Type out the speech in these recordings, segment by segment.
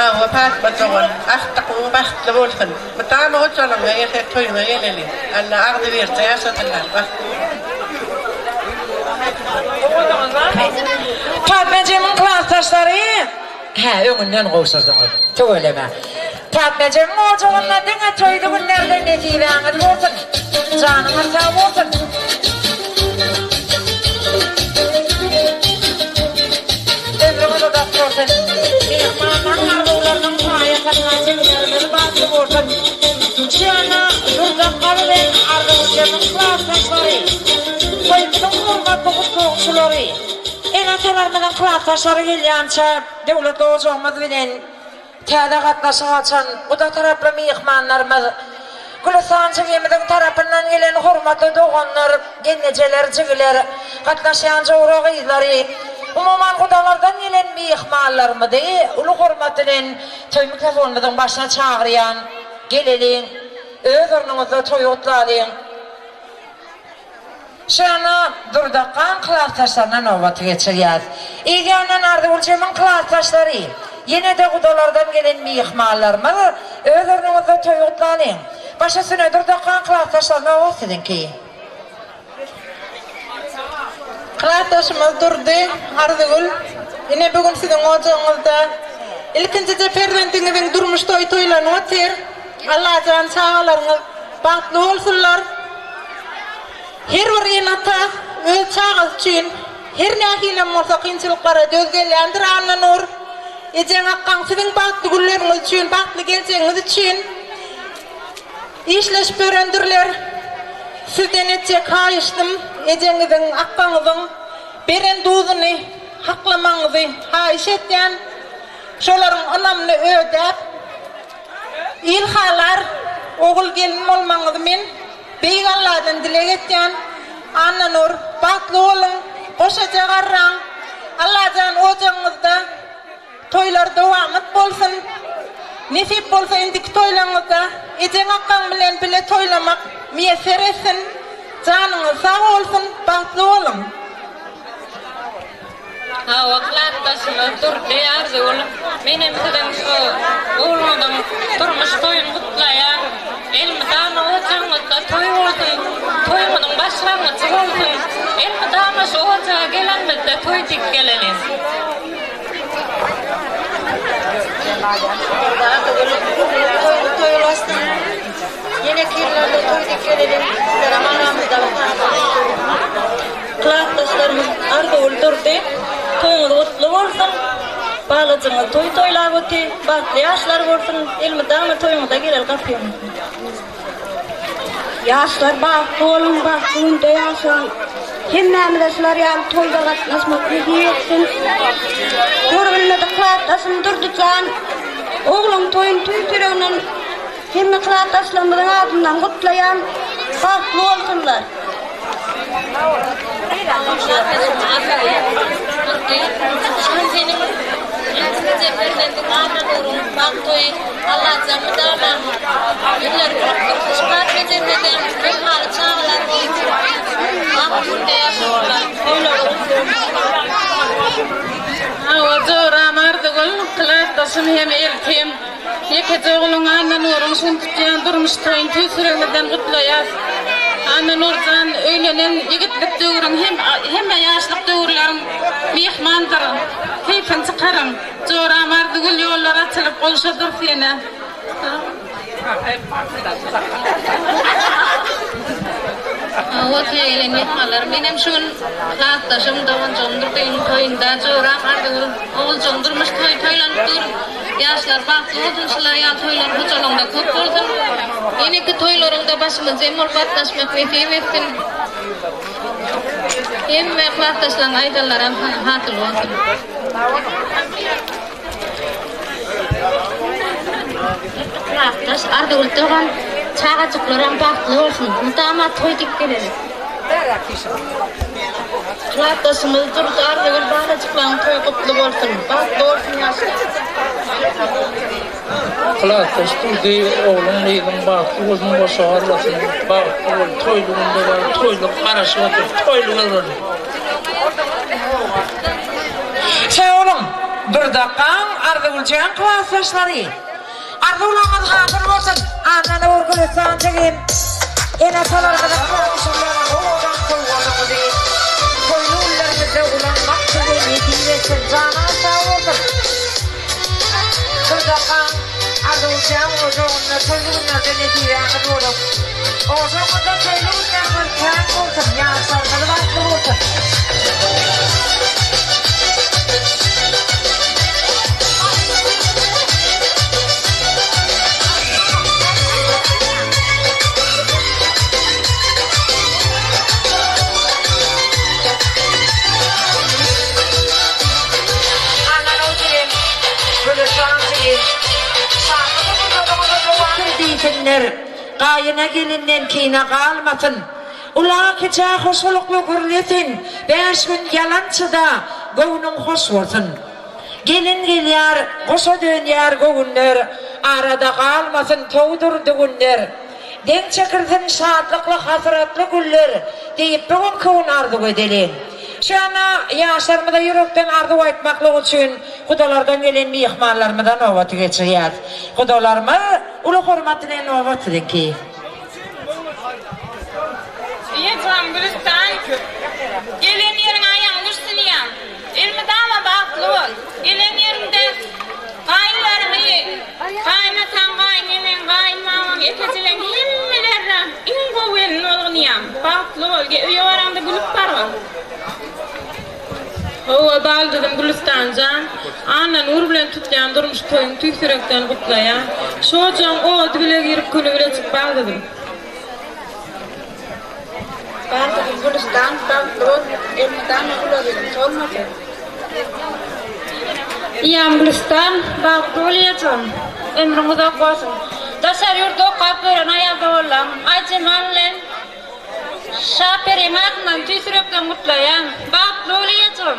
Hawa, Patma dogan, agtygyň bagtly bolsun. Mydama hojalygyňa gelsek, toýuňa geleli. Alla agzybirje ýaşasynlar. Bagtly boluň. Patma ejemiň klasdaşlary, hä, öňünden gowşurdyňyz. Tüweleme. Patma ejemiň ojagynda diňe toýly günlerde nesibäňiz bolsun. Janyňyz sag bolsun. Ömrüňiz uzak bolsun. Myhmanlaryň arzuwlarynyň saýasynda jiglerimiz bagtly bolsun. Şu ýanda Durdakga bilen Arzuwjemiň klasdaşlary, toýumyzyň hormatly gutlagçylary, ene-atalarymyzyň klasdaşlary gelýänçä döwletli ojagymyz bilen Täze gatnaşyk açan guda taraply myhmanlarymyz, Gülüstan jigimiziň tarapyndan gelen hormatly doganlar, gelnejeler, jigiler, gatnaşýan jowra gyzlary, umuman gudalardan gelen myhmanlarymyzy uly hormat bilen toý mikrofonymyzyň başyna çagyrýan. Geleliň, öz ornuňyzda toýy gutlalyň. Şonda Durdakgaň klasdaşlaryna nobaty geçirýäs. Yz ýandan Arzygüljemiň klasdaşlary, ýene-de gudalardan gelen myhmanlarymyz öz ornuňyzda toý gutlalyň. Baş üstüne Durdakgaň klasdaşlary nobat siziňki. Klasdaşymyz Durdy, Arzygül, ine bu gün siziň ojagyňyzda ilkinjije perzendiňiziň durmuş toýy toýlanyp otyr. Allajan çagalaryňyz bagtly bolsunlar. Her bir ene-ata öz çagasy üçin her nähilem bolsa kynçylyklara döz gelýändir Annanur. Ejeň akgaň siziň bagtly günleriňiz üçin, bagtly geljegiňiz üçin işleşip ýörendirler. Sizden etjek haýyşdym ejeňiziň, akgaňyzyň beren duzuny haklamagyňyzy haýyş etýän. Şolaryň ynamyny ödäp, il halar ogul-gelin bolmagyňyzy men Beýik Alladan dileg etýän. Annanur, bagtly boluň, goşaja garraň. Allajan ojagyňyzda toýlar dowamat bolsun. Nesip bolsa indiki toýlaryňyzda ejeň-akgaň bilen bile toýlamak miýesser etsin. Janyňyz sag bolsun, bagtly boluň. Hawa klasdaşymyz Durdy Arzygül menem siziň şu ogluňyzyň durmuş toýuny gutlaýan. Elmydama ojagyňyzda toý bolsun, toýuňyzyň başlangyjy bolsun. Elmydama şu ojaga gelenimizde toý dik geleliň. Durdy Arzygül toýuňyz toý ulaşsyn. Ýeneki ýyllarda toý dik geleliň. Sizlerem aramyzda bolsun. Klasdaşlarymyz Arzygül Durdy, toýuňyz gutly bolsun! Balajygyňyz toý toýlap oty, bagtly ýaşlar bolsun, elmydama toýuňyza geleli gapyňyz. Ýaşlar bagtly boluň, bagtly günde ýaşaň. Hemmämize şular ýaly toýda gatnaşmak nesip etsin. Görülmedik klasdaşym Durdyjan, ogluň toýuny tüýs ýüreginden Hemme klasdaşlarymyzyň adyndan gutlaýan, bagtly bolsunlar. Hawa joram Arzygül, klasdaşym hem eltim. Ýekeje ogluň Annanuryň şun tutýan durmuş toýuny tüýs ýüregimizden gutlaýas. Annanur jan öýlenen ýigitlik döwrüň hem hemme ýaşlyk döwürleriň myhmandyr. Keýpiňi çykaryň. Joram Arzygül ýollar açylyp goňşa durus ýene. Hawa käýelen myhmanlar. Menem şu gün klasdaşym, doganjygym Durdynyň toýunda joram Arzygül oguljygyň durmuş toýy toýlanyp dur. Ýaşlar bagtly bolsun şular ýaly toýlar hojalygyňda köp bolsun. Ýeneki toýlaryňda başymyz jem bolup gatnaşmak nesip etsin. Hemme klasdaşlaryň aýdanlaram hasyl bolsun. Klasdaş Arzygül dogan çagajyklaram bagtly bolsun mydama toý dik geleli. Klasdaşymyz Durdy Arzygül balajyklaň toýy gutly bolsun bagtly bolsun ýaşlar. Klasdaş Durdy ogluň gyzyň bagtly bolsun goşa garlasyn bagtly bol toýly günde bar toýly garaşyp otyr toýly göreli. Sag boluň. Durdakgaň Arzygüljan klasdaşlary. Arzuwlaryňyz hasyl bolsun! Annanur Gülüstan jigim, ene-atalarymyzyň tabşyrýan owadan sowgadyňyzy toýly günleriňizde ulanmak size nesip etsin! Janyňyz sag bolsun! Durdakgaň Arzygüljan ojagynda toýly günlerde nesibäňiz bolup, ojagyňyzda toýly günleriňiz kän bolsun, ýaşlaryňyz bagtly bolsun! Diýsinler, gaýyna gelinden kine galmasyn. Ula-kiçä hoşalykly gürlesin, Bäş gün ýalan çyda, göwnüň hoş bolsun. Gelin gelýär, goşa dönýär göwünler, Arada galmasyn towdur düwünler. Deň çekilsin şatlykly, hasratly güller, Diýip, bu günki gün arzuw edeliň. Şu ýanda ýaşlarymyza ýürekden arzuw aýtmaklyk üçin gudalardan gelen myhmanlarymyza nobaty geçirýäs. Gudalarymyz, uly hormat bilen nobat siziňki. Ejejan Gülüstan, gelen ýeriň aýagyň gursun ýa. Elmydama bagtly bol. Gelen ýeriňde gaýynlaryňy, gaýynataň, gaýyneneň, gaýynmamaň, ekejeleň hemmelerine iň gowy gelin bolgun ýa. Bagtly bol. Öýe baraňda gülüp bargyn. Hawa, baldyzym Gülüstan jan, Annanur bilen tutýan durmuş toýuňy tüýs ýürekden gutlaýan. Şu ojagyň ody bile girip, küli bile çyk, baldyzym. Baldyzym Gülüstan, bagtly bol, elmydama gulagyň solmasyn. Ýam Gülüstan, bagtly bol ejejan, ömrüň uzak bolsun. Daşary ýurtda okap ýören aýal doganlaň Aýjemal bilen Şaperiň adyndan tüýs ýürekden gutlaýan. Bagtly bol ejejan.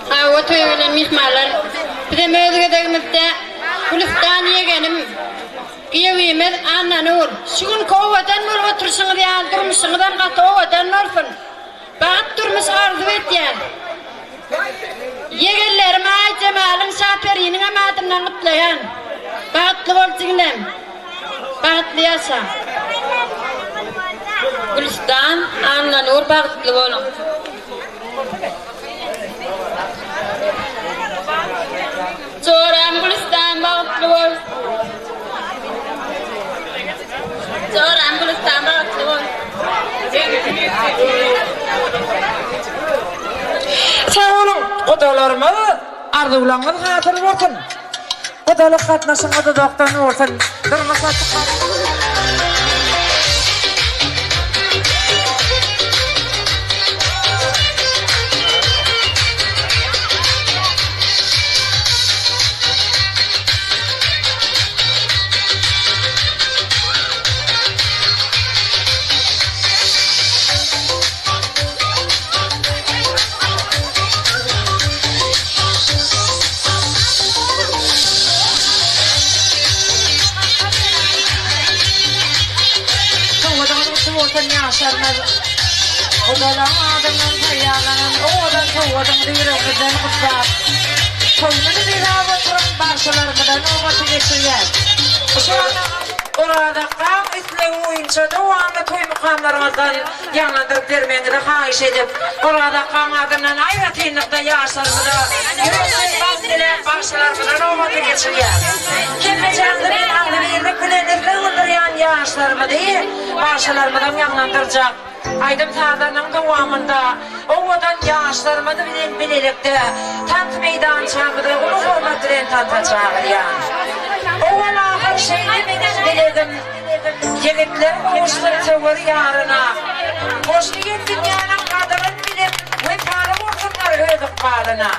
Hawa toýa gelen myhmanlar bizem öz gezegimizde Gülüstan ýegenim, giýewimiz Annanur şu günki owadan bolup oturyşyňyz ýaly durmuşyňyzam gaty owadan bolsun. Bagt durmuş arzuw edýän. Ýegenlerim Aýjemalyň Şaperiniňem adyndan gutlaýan. Bagtly bol jiginem. Bagtly ýaşa. Gülüstan, Annanur bagtly boluň. Joram Gülüstan bagtly bol. Joram Gülüstan bagtly bol. Sag boluň gudalarymyz arzuwlaryňyz hasyl bolsun. Gudalyk gatnaşygyňyz uzakdan bolsun. Durmuşa çykan. Sowgadyňyz gutly bolsun ýaşlarymyz. Gudalaň adyndan taýýarlanan owadan sowgadyňyzy ýüregimizden gutlap, toýumyzy bezäp oturan bagşylarymyza nobaty geçirýäs. Şu anda Oraz akgaň islegi boýunça dowamly toý mukamlaryňyzdan ýaňlandyryp bermegiňizi haýyş edip, Oraz akgaň adyndan aýratynlykda ýaşlarymyza ýürekden bagt diläp bagşylarymyza nobaty geçirýäs. Hemmejaňyzy bilen agzybirlik bilen isleg bildirýän ýaşlarymyzy bagşylarymyzyň ýaňlandyrjak aýdym-sazlarynyň dowamynda owadan ýaşlarymyz bilen bilelikde tans meýdançamyza uly hormat bilen tansa çagyrýan. Owal-ahyr şeýle meniň dilegim, Ýigitler gowuşsyn söwer ýaryna. Hoşniýet dünýäniň gadyryn bilip, Wepaly bolsunlar öz ykbalyna.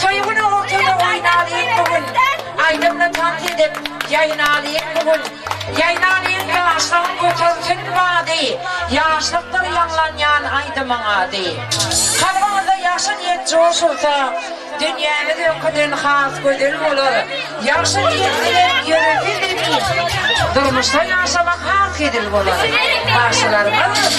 Toý güni ortada oýnalyň bu gün, Aýdymly tans edip, ýaýnalyň bu gün. Ýaýnalyň ýaşlygyň götersin bady, Ýaşlykdyr ýaňlanýan aýdymyň ady. Kalbyňyzda ýagşy niýet joş ursa, Dünýämiz öňküden has gözel bolar. Ýagşy niýet bilen ýörese zemin, Durmuşda ýaşamak has hezil bolar. Bagşylarymyz.